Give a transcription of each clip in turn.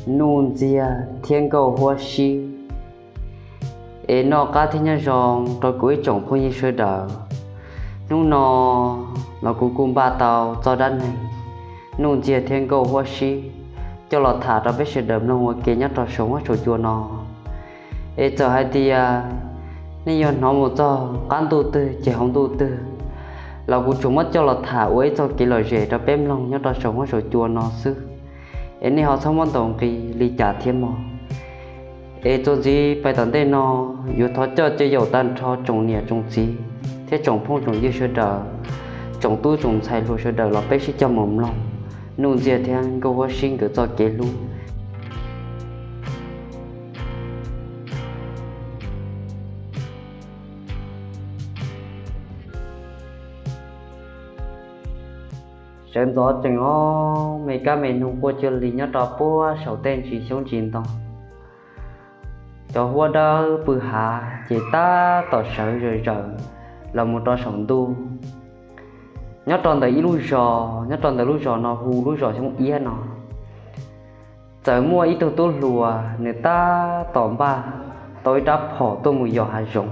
Nuj Ntxiag thiab Nkauj Huab Sib. Es noj qab thiab nyob zoo rau kuv ib tsoom phooj ywg sawv daws. Hnub no los kuv kuj npaj tau txoj dab neeg Nuj Ntxiag thiab Nkauj Huab Sib coj los tham rau peb sawv daws mloog ua ke nyob rau saum huab saum cua no. Es txawm hais tias nej yuav hnov mus txog qab ntuj twg ces hauv ntuj twg los kuv tsuas muab coj los tham ua ib txoj kev lom zem rau peb mloog nyob rau saum huab saum cua no xwb. Es nej ho txhob muab ntaus nqi li cas thiab mog. Es txuas ntxiv pais tom ntej no, yuav thov coj caw yaum tag nrho tsoom niam tsoom txiv thiab tsoom phooj tsoom ywg sawv daws, tsoom tub tsoom ntxhais hluas sawv daws los peb sib coj mus mloog Nuj Ntxiag thiab Nkauj Huab Sib nkawd txoj kev hlub. Sawv ntxov tsees os, me kab me noog quaj cuag li nyob rau puag saum tej ntsis xyoob ntsis ntoo. Cov huab dawb pw hav ces tab tom sawv zawm zawm los mus rau saum ntuj. Nyob rau ntawm ib lub zos, nyob rau ntawm lub zos no hu lub zos Xyoob Iab no, txawm muaj ib tug tub hluas nws tab tom npaj tau ib rab phom tuaj mus yos hav zoov.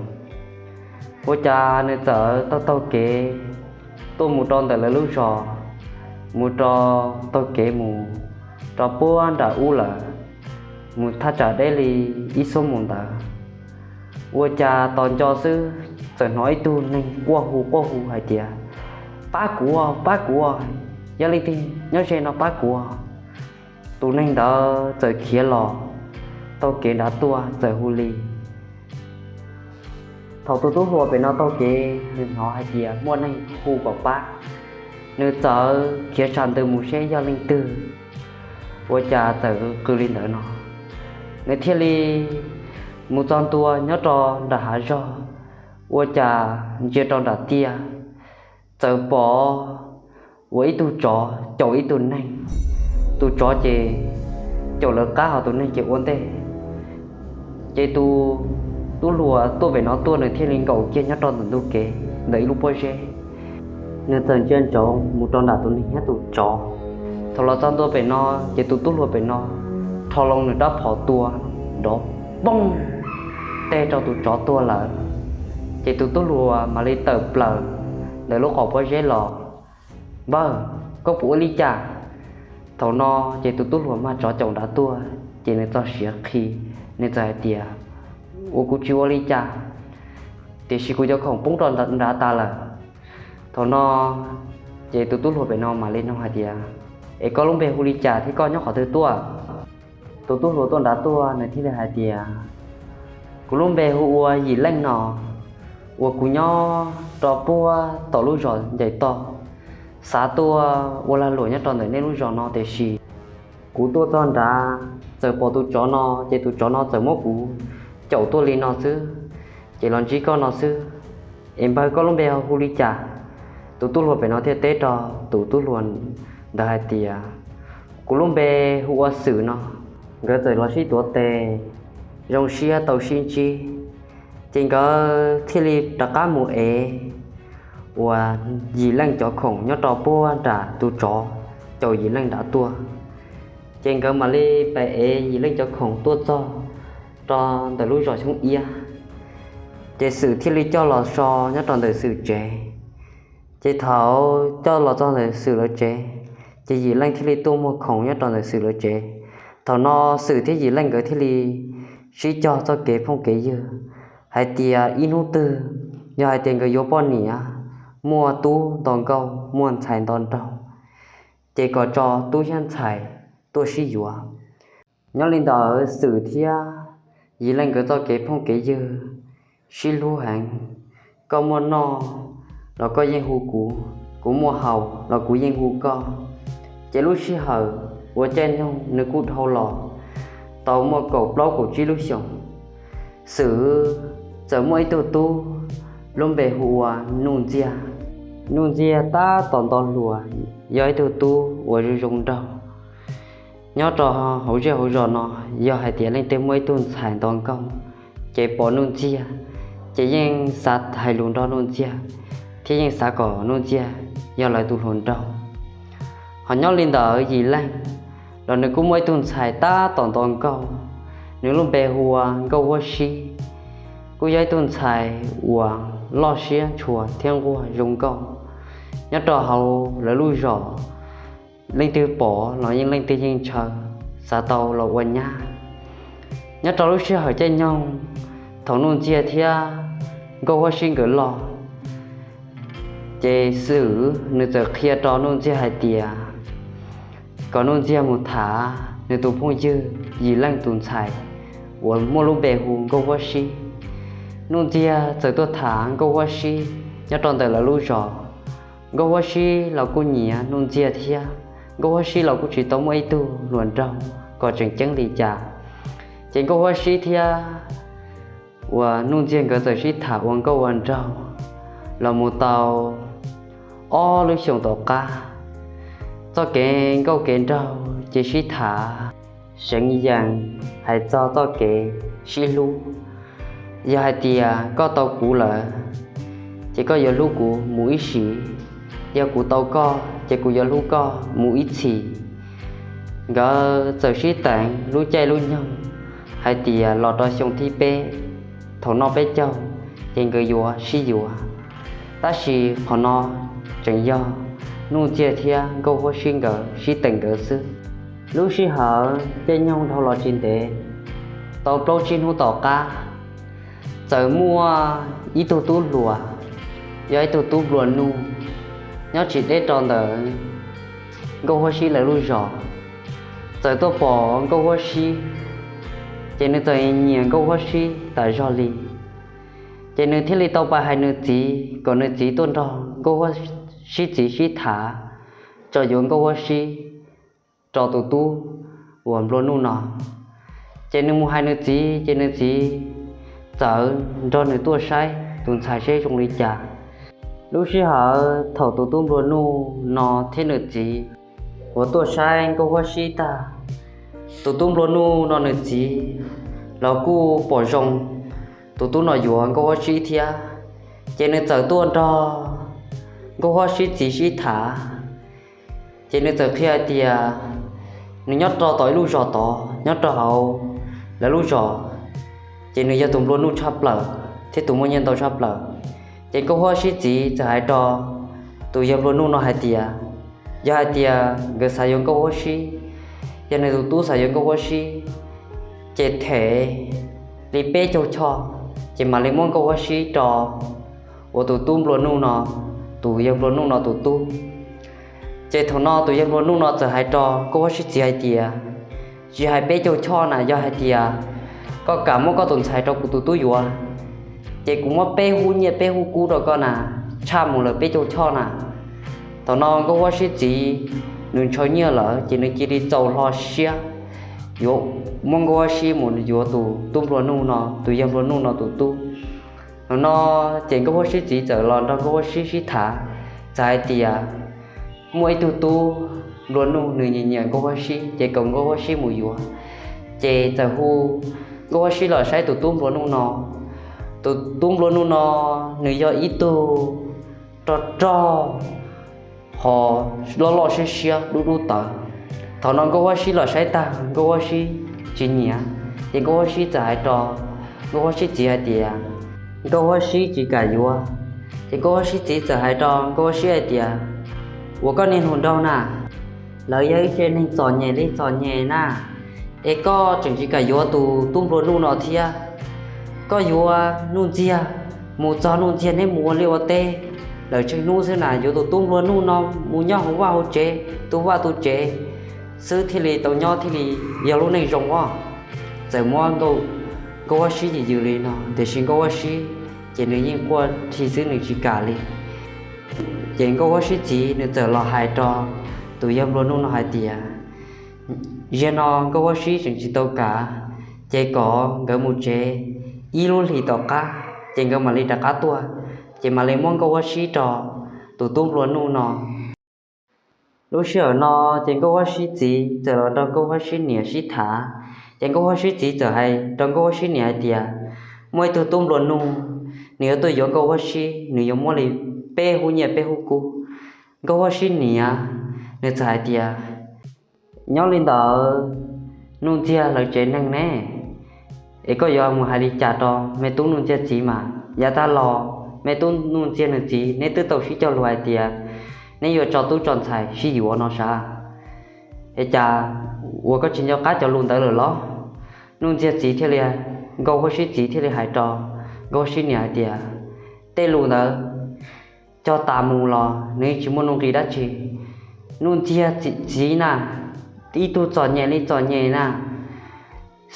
Ua cas nws txawm taug taug kev tuaj mus rau ntawm lawv lub zos, mus rau, taug kev mus rau puag nram ub lawm, mus thaj tsam deb li ib xuab moos ntawd. Ua cas tos nco xwb txawm hnov ib tug neeg quaj hu quaj hu hais tias, Pab kuv, pab kuv, yog leej twg nyob ze no pab kuv. Tus neeg ntawd txawm khiav los taug kev nrad tuaj txawm hu li. Thaum tus tub hluas pem no taug kev nws hnov hais tias muaj neeg hu kom pab, nws txawm khiav tshaj ntws mus seb yog leej twg. Ua cas txawm qw li ntawd no, nws thiaj li mus txog ntua nyob rau nram hav zog. Ua cas ntsia rau nram tiaj txawm pom ua ib tug tsov caum ib tug neeg. Tus tsov ces caum lawv qab, ho tus neeg ces ua ntej. Ces tus tub hluas tuaj pem no tuaj nws thiaj li nkaum kiag nyob rau ntawm ntug kev ntawm ib lub pob zeb. Nws txawm ntsia ntsoov mus rau nram tus neeg thiab tus tsov. Thaum los txog ntua pem no ces tus tub hluas pem no rho loo nws rab phom tua nrov poog teg rau tus tsov tuag lawm. Ces tus tub hluas mam li tawm plaws ntawm lub qaum pob zeb los. Npawg, koj puas ua li cas? Thaum no ces tus tub hluas mag tsov caum nrad tuaj ces nws txog siav qhi, nws txawm hais tias, Ua, kuv tsis ua li cas, tiam sis kuv cov khoom poob rau nrad tas lawm. Thaum no ces tus tub hluas pem no mam li nug hais tias, Es koj lub npe hu li cas thiab koj nyob qhov twg tuaj? Tus tub hluas tuaj nrad tuaj nws thiaj li hais tias, Kuv lub npe hu ua Yim Leej no, uas kuv nyob rau puag tom lub zos Ncaim Toj, xav tuaj ua lag luam nyob rau ntawm nej lub zos no tiam sis kuv tuaj txog nrad txawm pom tus tsov no ces tus tsov no txawm muab kuv caum tuaj li no xwb, ces los ntsib koj no xwb. Es npawg, koj lub npe hu li cas? Tus tub hluas pem no thiaj teb rau tus tub hluas ntawd hais tias, Kuv lub npe hu ua Xwm no. Nkawd txawm los sib tuav tes zoo siab tau sib ntsib, ces nkawd thiaj li rov qab mus ev uas Yim Leej cov khoom nyob rau puag nram tus tsov caum Yim Leej nrad tuaj. Ces nkawd mam li pem ev Yim Leej cov khoom tuaj txog rau ntawm lub zos Xyoob Iab. Ces Xwm thiaj li coj los so nyob rau ntawm Xwm tsev. Ces thaum coj los txog ntawm Xwm lawv tsev, ces Yim Leej thiaj li tuaj muag khoom nyob rau ntawm Xwm lawv tsev. Thaum no Xwm thiab Yim Leej nkawd thiaj li sib cog txoj kev phooj kev ywg hais tias ib hnub twg yog hais tias nkawd yuav poj niam, muaj tub nto nkauj muaj ntxhais nto nraug, ces kom tso tub thiab ntxhais tuaj sib yuav. Nyob li ntawd Xwm thiab Yim Leej nkawd txoj kev phooj kev ywg sib hlub heev. Koj muaj noj los koj yeej hu kuv, kuv muaj haus los kuv yeej hu koj. Ces lub sij hawm uas caij nyoog nws kuj dhau los tau muaj kaum plaub kaum tsib lub xyoos, Xwm txawm muaj ib tug tub lub npe hu ua Nuj Ntxiag. Nuj Ntxiag tab tom nto hluas, yog ib tug tub uas zoo zoo nraug. Nyob rau hauv zej hauv zos no, yog hais tias leej twg muaj ib tug ntxhais nto nkauj, ces pom Nuj Ntxiag, ces yeej xav hais lus nrog Nuj Ntxiag, thiab yeej xav kom Nuj Ntxiag yog lawv tus hluas nraug. Ho nyob li ntawd Yim Leej los nws kuj muaj ib tug ntxhais tab tom ntaus nkauj, nws lub npe hu ua Nkauj Huab Sib. Kuj yog ib tug ntxhais uas loj siab ntshua thiab nquag zoo nkauj. Nyob rau hauv lawv lub zos, leej twg pom los yeej leej twg yeej ntshaw, xav tau los ua nyab. Nyob rau lub sij hawm caij nyoog thaum Nuj Ntxiag thiab Nkauj Huab Sib nkawd loj, ces Xwm nws txawm qhia rau Nuj Ntxiag hais tias kom Nuj Ntxiag mus tham nws tus phooj ywg Yim Leej tus ntxhais uas muaj lub npe hu Nkauj Huab Sib. Nuj Ntxiag txawm tuaj tham Nkauj Huab Sib nyob rau ntawm lawv lub zos. Nkauj Huab Sib los kuj nyiam Nuj Ntxiag thiab, Nkauj Huab Sib los kuj tsis tau muaj ib tug hluas nraug kom tseem ceeb li cas. Ces Nkauj Huab Sib thiab uas Nuj Ntxiag nkawd txawm sib tham ua nkauj ua nraug los mus tau ob lub xyoos tom qab. Txoj kev nkauj kev nraug ces sib tham seev yees hais txog txoj kev sib hlub. Yog hais tias koj tau kuv lawm, ces koj yuav hlub kuv mus ib sim. Yog kuv tau koj, ces kuv yuav hlub koj mus ib txhis. Nkawd txawm sib teev lub caij lub nyoog hais tias los rau xyoo thib peb, thaum noj peb caug, ces nkawd yuav sib yuav. Tab sis qhov no tseem yog Nuj Ntxiag thiab Nkauj Huab Sib nkawd sib teem nkawd xwb. Lub sij hawm caij nyoog dhau los tsis ntev, tau plaub tsib hnub tom qab, txawm muaj ib tug tub hluas, yog ib tug tub nplua nuj, nyob tsis deb rau ntawm Nkauj Huab Sib lawv lub zos, txawm tuaj pom Nkauj Huab Sib, ces nws txawm nyiam Nkauj Huab Sib tas zog li. Ces nws thiaj li tau pais hais nws txiv kom nws txiv tuaj nrog Nkauj Huab Sib txiv sib tham, tso yuav Nkauj Huab Sib rau tus tub uas nplua nuj no. Ces nws mus hais nws txiv, ces nws txiv txawm nrog nws tuaj saib tus ntxhais seb zoo li cas. Lub sij hawm thaum tus tub nplua nuj no thiab nws txiv uas tuaj saib Nkauj Huab Sib tag, tus tub nplua nuj no nws txiv los kuj pom zoo tus tub no yuav Nkauj Huab Sib thiab, ces nws txawm tuaj nrog Nkauj Huab Sib txiv sib tham. Ces nws txawm qhia hais tias nws nyob rau tom ib lub zos tod nyob rau hauv lawv lub zos, ces nws yog tus nplua nuj tshaj plaws thiab tus muaj nyiaj ntau tshaj plaws. Ces Nkauj Huab Sib txiv txawm hais rau tus yawg nplua nuj no hais tias, yog hais tias nkawd xav yuav Nkauj Huab Sib, yog nws tus tub xav yuav Nkauj Huab Sib, ces them li peb caug choj, ces mam li muab Nkauj Huab Sib rau uas tus tub nplua nuj no, tus yawg nplua nuj no tus tub. Ces thaum no tus yawg nplua nuj no txawm hais rau Nkauj Huab Sib txiv hais tias, tsis hais peb caug choj na, yog hais tias koj kam muab koj tus ntxhais rau kuv tus tub yuav, ces kuv muab peb hub nyiaj peb hub kub rau koj na, tshaj mus lawm peb caug choj na. Thaum no Nkauj Huab Sib txiv nws ntshaw nyiaj lawm, ces nws cia li txaus hlo siab yuav muab Nkauj Huab Sib mus yuav tus tub nplua nuj no, tus yawg nplua nuj no tus tub. Thaum no ces Nkauj Huab Sib txiv txawm los nrog Nkauj Huab Sib sib tham, txawm hais tias muaj ib tug tub nplua nuj nws nyiam nyiam Nkauj Huab Sib, ces kom Nkauj Huab Sib mus yuav. Ces txawm hu Nkauj Huab Sib los saib tus tub nplua nuj no. Tus tub nplua nuj no nws yog ib tug rog rog, ho loj loj siab siab dub dub tawv. Thaum no Nkauj Huab Sib los saib tag, Nkauj Huab Sib tsis nyiam, ces Nkauj Huab Sib txawm hais rau Nkauj Huab Sib txiv hais tias Nkauj Huab Sib tsis kam yuav. Ces Nkauj Huab Sib txiv txawm hais rau Nkauj Huab Sib hais tias, ua koj niag hluas nraug na, lawv yog ib tse neeg txom nyem li txom nyem na, es koj tseem tsis kam yuav tus tub nplua nuj no thiab. Koj yuav Nuj Ntxiag, mus txog Nuj Ntxiag neb mus ua liaj ua teb lawm tsheej hnub xwb na, yuav tus tub nplua nuj no mus nyob hauv vaj hauv tsev, tu vaj tu tsev xwb thiaj li tau nyob thiaj li yog lub neej zoo os. Txawm muab Nkauj Huab Sib yws yws li no, tiam sis Nkauj Huab Sib ces nws yeej quaj rhi xwb, nws tsis kam li. Ces Nkauj Huab Sib txiv nws txawm los hais rau tus yawg nplua nuj no hais tias, ziag no Nkauj Huab Sib tseem tsis tau kam, ces kom nkawd mus tsev ib lub hlis tom qab, ces nkawd mam li rov qab tuaj, ces mam li muab Nkauj Huab Sib rau tus tub nplua nuj no. Lub sij hawm no ces Nkauj Huab Sib txiv txawm los nrog Nkauj Huab Sib niam sib tham. Ces Nkauj Huab Sib txiv txawm hais rau Nkauj Huab Sib niam hais tias, muaj ib tug tub nplua nuj, nws yuav tuaj yuav Nkauj Huab Sib, nws yuav muab li peb hub nyiaj peb hub kub. Nkauj Huab Sib niam nws txawm hais tias, Nyob li ntawd, Nuj Ntxiag lawv tsev neeg ne, es koj yuav mus hais li cas rau me tub Nuj Ntxiag txiv mas? Yav tag los me tub Nuj Ntxiag nws txiv neb twb tau sib cog lus hais tias neb yuav tso tub tso ntxhais sib yuav no sav. Es cas uas koj tsis nco qab cov lus ntawd lawm los? Nuj Ntxiag txiv thiaj li, Nkauj Huab Sib txiv thiaj li hais rau Nkauj Huab Sib niam hais tias, tej lus ntawd cog tas mus los nws tsis muaj nuj nqis dab tsi. Nuj Ntxiag txiv na, ib tug txom nyem li txom nyem na,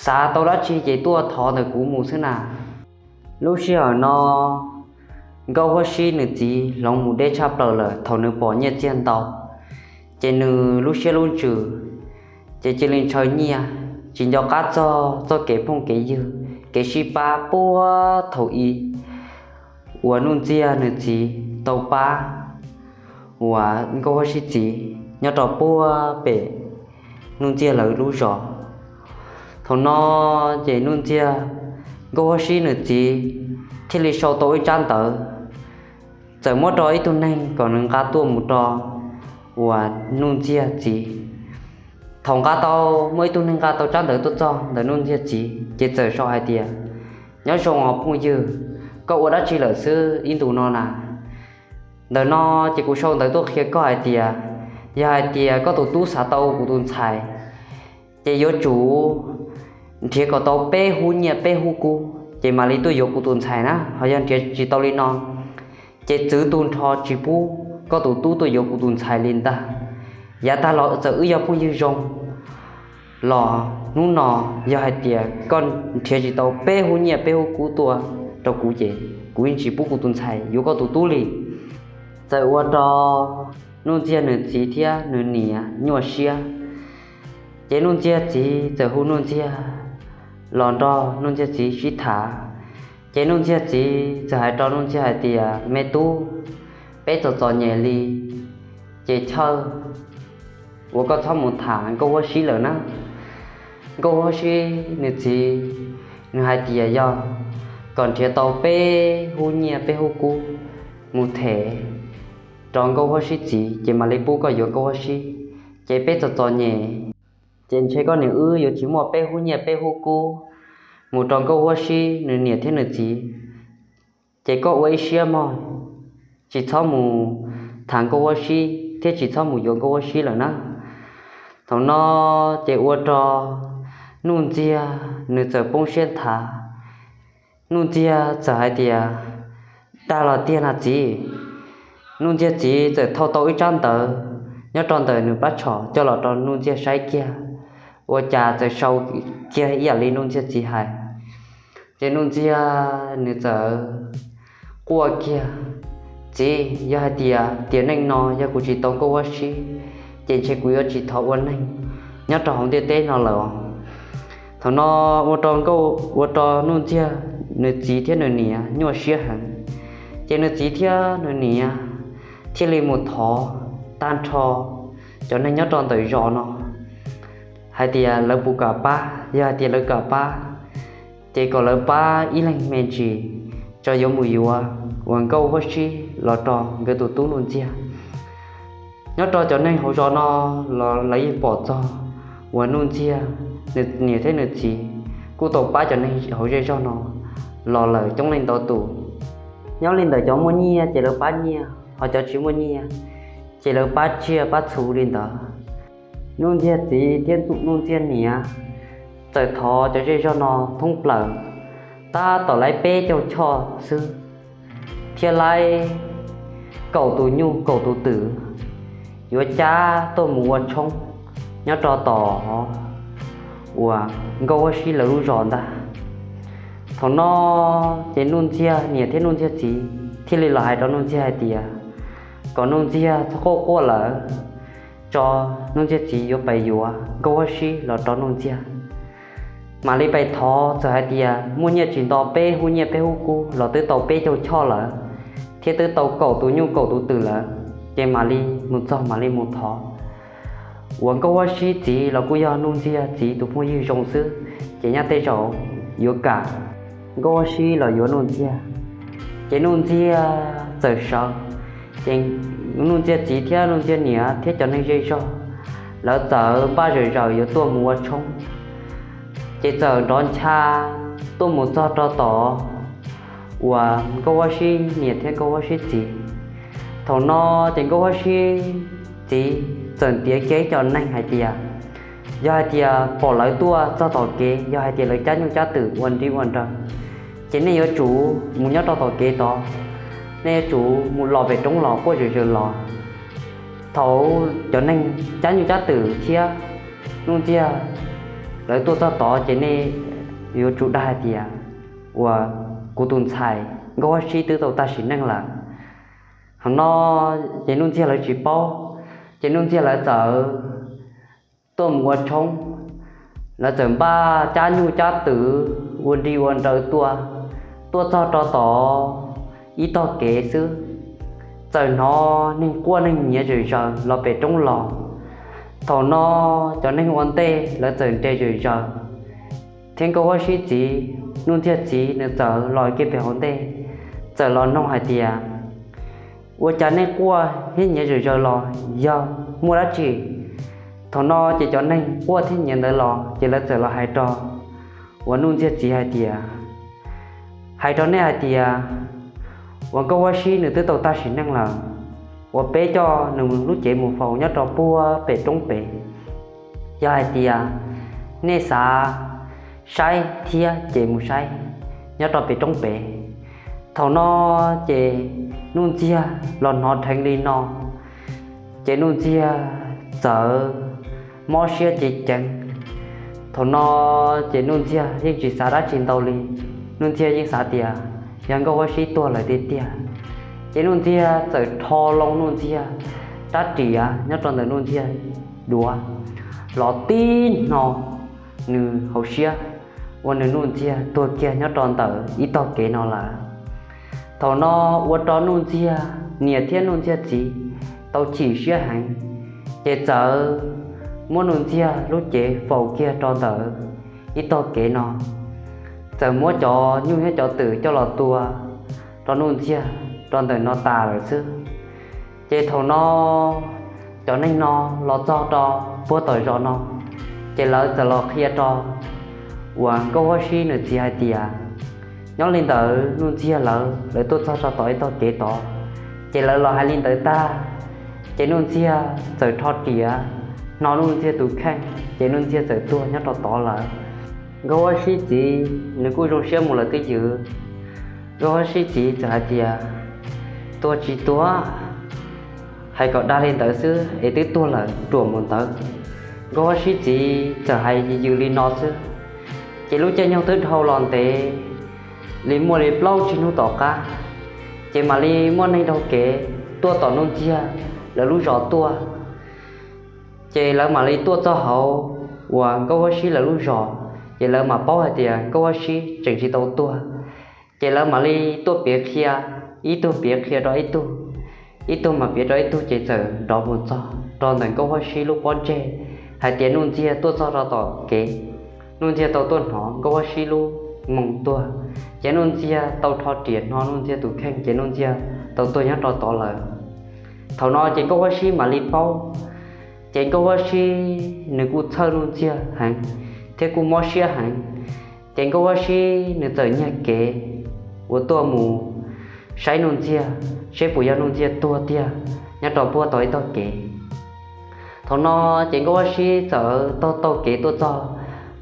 xav tau dab tsi ces tuaj thov ntawm kuv mus xwb na. Lub sij hawm no Nkauj Huab Sib nws txiv hloov mus deb tshaj plaws lawm thaum nws pom nyiaj txiag ntau, ces nws lub siab lub ntsws ces cia li ntshaw nyiaj, tsis nco qab txog txoj kev phooj kev ywg, kev sib pab puag thaum ub uas Nuj Ntxiag nws txiv tau pab uas Nkauj Huab Sib txiv nyob rau puag pem Nuj Ntxiag lawv lub zos. Thaum no ces Nuj Ntxiag, Nkauj Huab Sib nws txiv thiaj li sau tau ib tsab ntawv, txawm muab rau ib tug neeg kom nws nqa tuaj mus rau uas Nuj Ntxiag txiv. Thaum nqa tau, muaj ib tug neeg nqa tau tsab ntawv tuaj txog ntawm Nuj Ntxiag txiv ces txawm sau hais tias, nyob zoo os phooj ywg, koj ua dab tsi lawm xwb ib ntus no na? Ntawm no ces kuv sau ntawv tuaj qhia koj hais tias, yog hais tias koj tus tub xav tau kuv tus ntxhais, ces yuav tsum nrhiav kom tau peb hub nyiaj peb hub kub ces mam li tuaj yuav kuv tus ntxhais na. Ho yog nrhiav tsis tau li no ces txwv tu nrho tsis pub koj tus tub tuaj yuav kuv tus ntxhais li ntag. Yav tag los txawm wb yog phooj ywg zoo los hnub no yog hais tias koj nrhiav tsis tau peb hub nyiaj peb hub kub tuaj rau kuv ces kuv yeej tsis pub kuv tus ntxhais yuav koj tus tub li. Txawm ua rau Nuj Ntxiag nws txiv thiab nws niam nyuaj siab, ces Nuj Ntxiag txiv txawm hu Nuj Ntxiag los nrog Nuj Ntxiag txiv sib tham. Ces Nuj Ntxiag txiv txawm hais rau Nuj Ntxiag hais tias, me tub, peb txom txom nyem li, ces Chawj, uas koj txhob mus tham Nkauj Huab Sib lawm na. Nkauj Huab Sib nws txiv nws hais tias yog kom nrhiav tau peb hub nyiaj peb hub kub mus them rau Nkauj Huab Sib txiv ces mam li pub koj yuav Nkauj Huab Sib. Ces peb txom txom nyem, ces ntshe koj niam wb yuav tsis muaj peb hub nyiaj peb hub kub mus rau Nkauj Huab Sib nws niam thiab nws txiv. Ces koj ua ib siab mog, tsis txhob mus tham Nkauj Huab Sib thiab tsis txhob mus yuav Nkauj Huab Sib lawm na. Thaum no ces ua rau Nuj Ntxiag nws txawm poob siab nthav. Nuj Ntxiag txawm hais tias, dag los tiag na txiv? Nuj Ntxiag txiv txawm thau tau ib tsab ntawv nyob rau ntawm nws plab tshos coj los rau Nuj Ntxiag saib kiag, ua cas txawm sau kiag ib yam li Nuj Ntxiag txiv hais. Ces Nuj Ntxiag nws txawm quaj kiag, txiv, yog hais tias tiam neej no yog kuv tsis tau Nkauj Huab Sib, ces ntshe kuv yuav tsis thov ua neeg nyob rau hauv ntiaj teb no lawm. Thaum no ua rau Nkauj, ua rau Nuj Ntxiag nws txiv thiab nws niam nyuaj siab heev. Ces nws txiv thiab nws niam thiaj li mus thov tag nrho cov neeg nyob rau ntawm zos no hais tias lawv puas kam pab, yog hais tias lawv kam pab, ces kom lawv pab ib leeg me ntsis tso yuav mus yuav uas Nkauj Huab Sib los rau nkawd tus tub Nuj Ntxiag. Nyob rau cov neeg hauv zos no los lawv yeej pom txog uas Nuj Ntxiag nws niam thiab nws txiv kuj tau pab cov neeg hauv zej zog no los lawm coob leej ntau tus. Nyob li ntawm cov muaj nyiaj ces lawv pab nyiaj, ho cov tsis muaj nyiaj ces lawv pab tsiaj pab txhu li ntawd. Nuj Ntxiag txiv thiab Nuj Ntxiag niam txawm thov cov zej zog no thoob plaws tab tom laib peb caug choj xwb, thiab laib kaum tus nyuj kaum tus twm yuav cab tuaj mus ua tshoob nyob rau tom uas Nkauj Huab Sib lawv lub zos ntag. Thaum no ces Nuj Ntxiag niam thiab Nuj Ntxiag txiv thiaj li los hais rau Nuj Ntxiag hais tias kom Nuj Ntxiag txhob quaj quaj lawm, tso Nuj Ntxiag txiv yuav pais yuav Nkauj Huab Sib los rau Nuj Ntxiag. Mam li pais thov, txawm hais tias muaj nyiaj tsis nto peb hub nyiaj peb hub kub los twb tau peb caug choj lawm, thiab twb tau kaum tus nyuj kaum tus twm lawm, ces mam li mus txog mam li mus thov. Uas Nkauj Huab Sib txiv los kuj yog Nuj Ntxiag txiv tus phooj ywg zoo xwb, ces nyob tej zaum yuav kam Nkauj Huab Sib los yuav Nuj Ntxiag. Ces Nuj Ntxiag txawm sawv, ces Nuj Ntxiag txiv thiab Nuj Ntxiag niam thiab cov neeg zej zog lawv txawm npaj zawm zaws yuav tuaj mus ua tshoob. Ces txawm nrov ncha tuaj mus txog rau tom uas Nkauj Huab Sib niam thiab Nkauj Huab Sib txiv. Thaum no ces Nkauj Huab Sib txiv txawm ntiav kiag ib co neeg hais tias, yog hais tias pom lawv tuaj txog tom kev, yog hais tias lawv cab nyuj cab twm ua nri ua nraug, ces nej yuav tsum mus nyob rau tom kev tod, nej yuav tsum mus los pem roob los quaj zawm zaws los. Thaum cov neeg cab nyuj cab twm thiab Nuj Ntxiag lawv tuaj txog tod ces nej yuav tsum dag hais tias, uas kuv tus ntxhais Nkauj Huab Sib twb tau tag sim neej lawm. Thaum no ces Nuj Ntxiag lawv tsis paub, ces Nuj Ntxiag lawv txawm tuaj mus ua tshoob. Lawv txawm npaj cab nyuj cab twm ua nri ua nraug tuaj, tuaj txog rau tom ib tog kev xwb, txawm hnov neeg quaj neeg nyiav zawm zaws los pem roob los. Thaum no cov neeg ua ntej lawv txawm nres zawm zaws, thiab Nkauj Huab Sib txiv, Nuj Ntxiag txiv nws txawm los kiag pem hauv ntej, txawm los noog hais tias, ua cas nej quaj thiab nyiav zawm zaws los, yog muaj dab tsi? Thaum no ces cov neeg quaj thiab nyiav ntawd los ces lawv txawm los hais rau uas Nuj Ntxiag txiv hais tias, hais rau nej hais tias uas Nkauj Huab Sib nws twb tau tag sim neej lawm, uas peb coj nws lub cev mus faus nyob rau puag pem roob pem. Yog hais tias nej xav saib thiab ces mus saib nyob rau pem roob pem. Thaum no ces Nuj Ntxiag los hnov dheev li no, ces Nuj Ntxiag txawm mob siab ceev ceev. Thaum no ces Nuj Ntxiag yeej tsis xav dab tsi ntau li, Nuj Ntxiag yeej xav tias yog Nkauj Huab Sib tuag lawm tiag tiag. Ces Nuj Ntxiag txawm rho loo Nuj Ntxiag rab riam nyob rau ntawm Nuj Ntxiag duav los tib hno nws hauv siab, ua nws Nuj Ntxiag tuag kiag nyob rau ntawm ib tog kev no lawm. Thaum no ua rau Nuj Ntxiag niam thiab Nuj Ntxiag txiv tau chim siab heev, ces txawm muab Nuj Ntxiag lub cev faus kiag rau ntawm ib tog kev no, txawm muab cov nyuj thiab cov twm coj los tua rau Nuj Ntxiag rau ntawm no tas lawm xwb. Ces thaum no cov neeg no los txog rau puag tom zos no, ces lawv txawm los qhia rau uas Nkauj Huab Sib nws txiv hais tias, nyob li ntawd Nuj Ntxiag lawv, lawv tuaj txog rau tom ib tog kev tod, ces lawv los hais li ntawd tag, ces Nuj Ntxiag txawm rho riam hno Nuj Ntxiag tus kheej, ces Nuj Ntxiag txawm tuag nyob rau tod lawm. Nkauj Huab Sib txiv nws kuj zoo siab mus lawm twj ywm. Nkauj Huab Sib txiv txawm hais tias, tuag tsis tuag, hais kom dag li ntawd xwb es twb tuag lawm ruam mus ntawd. Nkauj Huab Sib txiv txawm hais yws li no xwb. Ces lub caij nyoog twb dhau los ntev li muaj li plaub tsib hnub tom qab, ces mam li muaj neeg taug kev tuaj tom Nuj Ntxiag lawv lub zos tuaj. Ces lawv mam li tuaj txog hauv uas Nkauj Huab Sib lawv lub zos, ces lawv mam paub hais tias Nkauj Huab Sib tseem tsis tau tuag. Ces lawv mam li tuaj piav qhia, ib tug piav qhia rau ib tug, ib tug mas piav rau ib tug, ces txawm nrov mus txog rau ntawm Nkauj Huab Sib lub pob ntseg hais tias Nuj Ntxiag tuaj txog rau tom kev, Nuj Ntxiag tau tuaj hnov Nkauj Huab Sib lub moo tuag, ces Nuj Ntxiag tau rho riam hno Nuj Ntxiag tus kheej, ces Nuj Ntxiag tau tuag nyob rau tod lawm. Thaum no ces Nkauj Huab Sib mam li paub, ces Nkauj Huab Sib nws kuj txhawj Nuj Ntxiag heev thiab kuj mob siab heev. Ces Nkauj Huab Sib nws txawm nyiag kev uas tuaj mus saib Nuj Ntxiag seb puas yog Nuj Ntxiag tuag tiag nyob rau puag tom ib tog kev. Thaum no ces Nkauj Huab Sib txawm taug taug kev tuaj txog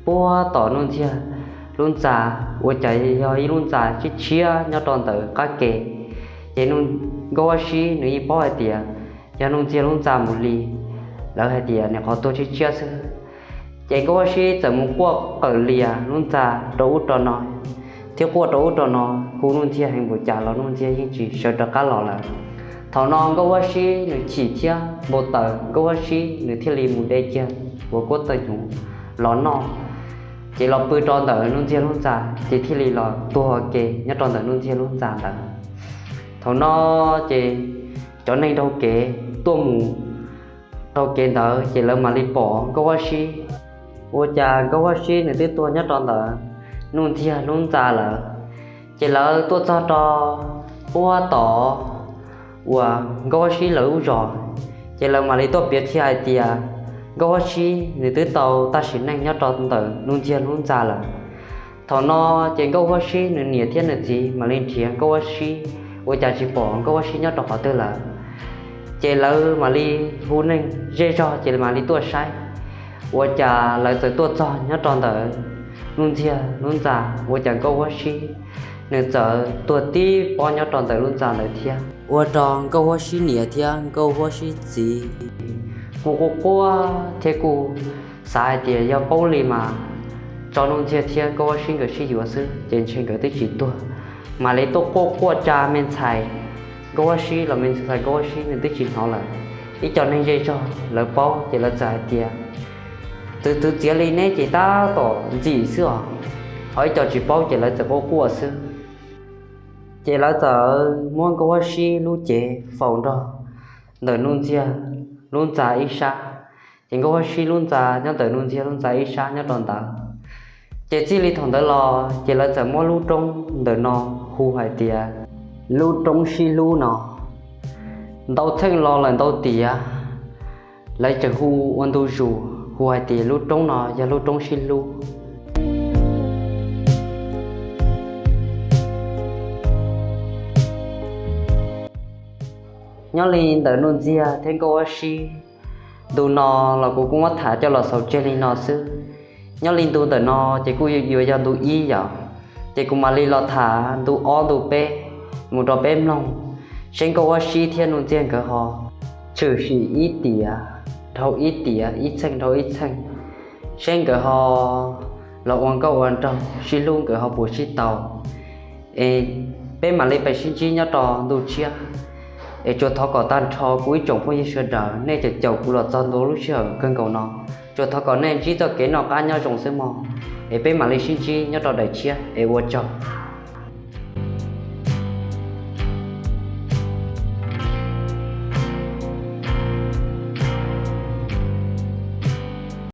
puag tom Nuj Ntxiag lub ntxa, ua cas yog ib lub ntxa tshiab tshiab nyob rau ntawm qab ke. Ces Nkauj Huab Sib nws yeej paub hais tias yog Nuj Ntxiag lub ntxa mus li, lawv hais tias nws qhov tuag tshiab tshiab xwb. Ces Nkauj Huab Sib txawm mus quaj qawm lias lub ntxa rau ub rau no, thiab quaj rau ub rau no hu Nuj Ntxiag heev npaum cas los Nuj Ntxiag yeej tsis sawv rov qab los lawm. Thaum no Nkauj Huab Sib nws chim thiab npau taws, Nkauj Huab Sib nws thiaj li mus de kiag uas kuab txawj hnyuv los noj, ces los pw rau ntawm Nuj Ntxiag lub ntxa, ces thiaj li los tuag ua ke nyob rau ntawm Nuj Ntxiag lub ntxa ntawd. Thaum no ces cov neeg taug kev tuaj mus taug kev ntawd ces lawv mam li pom Nkauj Huab Sib, ua cas Nkauj Huab Sib nws twb tuag nyob rau ntawm Nuj Ntxiag lub ntxa lawm. Ces lawv tuaj txog rau puag tom uas Nkauj Huab Sib lawv lub zos, ces lawv mam li tuaj piav qhia hais tias Nkauj Huab Sib nws twb tau tag sim neej nyob rau ntawm Nuj Ntxiag lub ntxa lawm. Thaum no ces Nkauj Huab Sib nws niam thiab nws txiv mam li nrhiav Nkauj Huab Sib, ua cas tsis pom Nkauj Huab Sib nyob rau qhov twg lawm. Ces lawv mam li hu neeg zej zog ces mam li tuaj saib. Ua cas lawv txawm tuaj txog nyob rau ntawm Nuj Ntxiag lub ntxa, ua cas Nkauj Huab Sib nws txawm tuag tib pob nyob rau ntawm lub ntxa ntawd thiab. Ua rau Nkauj Huab Sib niam thiab Nkauj Huab Sib txiv quaj quaj quaj thiab kuj xav hais tias yog paub li mas tso Nuj Ntxiag thiab Nkauj Huab Sib nkawd sib yuav xwb ces ntshe nkawd twb tsis tuag. Mam li tuaj quaj quaj tsa me ntxhais Nkauj Huab Sib los me ntxhais Nkauj Huab Sib nws twb tsis hnov lawm. Ib co neeg zej zog lawv paub ces lawv txawm hais tias, txwv txwv txiav li neb ces tab tom ntxim xwb os, ho ib co tsis paub ces lawv txawm quaj quaj xwb. Ces lawv txawm muab Nkauj Huab Sib lub cev faus nrog ntawm Nuj Ntxiag lub ntxa ib sab, ces Nkauj Huab Sib lub ntxa nyob ntawm Nuj Ntxiag lub ntxa ib sab nyob rau ntawd. Ces txij li thaum ntawd los ces lawv txawm muab lub roob ntawm no hu hais tias lub roob sib hlub no. Ntau txheej los lawm ntau tiam, lawv tseem hu ua ntu zus hu hais tias lub roob no yog lub roob sib hlub. Nyob li ntawm Nuj Ntxiag thiab Nkauj Huab Sib, ntu no los kuv kuj muab tham coj los xaus tseg li no xwb. Nyob li ntu ntawm no ces kuj yuav yog ntu ib yom, ces kuv mam li los tham ntu ob ntu peb mus rau peb mloog, seb Nkauj Huab Sib thiab Nuj Ntxiag nkawd ho tshwm sim ib tiam dhau ib tiam, ib txheej dhau ib txheej, seb nkawd ho los ua nkauj ua nraug sib hlub nkawd ho puas sib tau. Es peb mam li pais sib ntsib nyob rau ntu tshiab. Es tsuas thov kom tag nrho kuv ib tsoom phooj ywg sawv daws nej caum caum kuv los txog ntua lub sij hawm kawg nkaus no, tsuas thov kom nej ntsib txoj kev noj qab nyob zoo xwb mog. Es peb mam li sib ntsib nyob rau daim tshiab es ua tsaug.